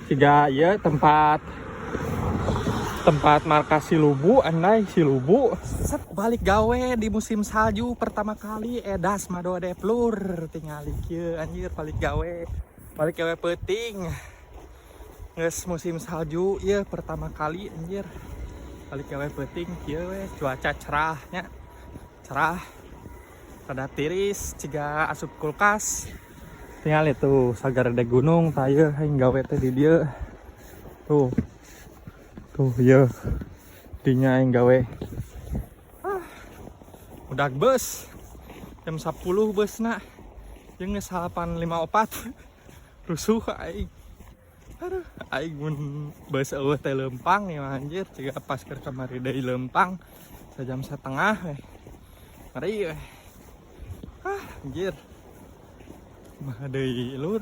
Siga ieu tempat tempat markas Silubu, andai Silubu. Set, balik gawe di musim salju pertama kali, edas madodep, lur. Tingali kieu, anjir, balik gawe. Balik gawe peuting. Geus musim salju ieu pertama kali, anjir. Balik gawe peuting kieu we, cuaca cerahnya. Cerah. Rada tiris ciga asup kulkas. Tingali tuh sagarede gunung tah ieu aing gawe teh di dieu. Tuh. Tuh ieu. Dinya aing gawe. Ah. Udah bus. Jam 10 busna. Jeung geus 8.54. Rusuh aing. Aduh, aing mun beus euweuh teh leumpang ya, anjir, ciga pas keur kamari deui leumpang sajam setengah we. Ngeri we. Ah, anjir. Mah deui, lur.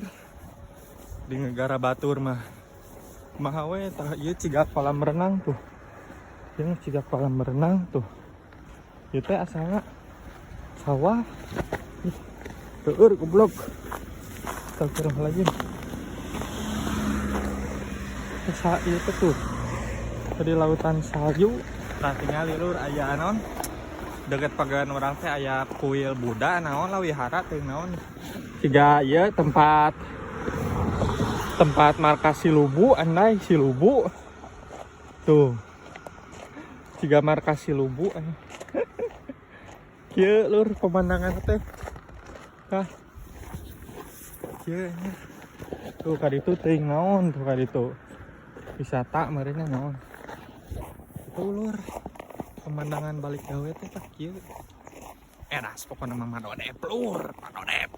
Di negara batur mah. Mah we tah ieu ciga kolam renang tuh. Ieu ciga kolam renang tuh. Ieu teh asalna sawah. Ih, seueur, goblok. Astagfirullahaladzim. Sa ieu teh tuh. Tadi lautan salju. Nah, tingali, lur, aya naon? Deket pagawean urang teh aya kuil Buddha naon lah, wihara teh naon. Siga ieu tempat tempat markas Silubu, andai Silubu. Tuh. Siga markas Silubu. Kieu, lur, pemandangan teh. Tah. Kieu, anjir. Tuh kaditu teuing naon tuh kaditu. Wisata meureunna naon. Itu, lur. Pemandangan balik gawe teh tah kieu. Edas pokokna mah, madodep, lur, madodep.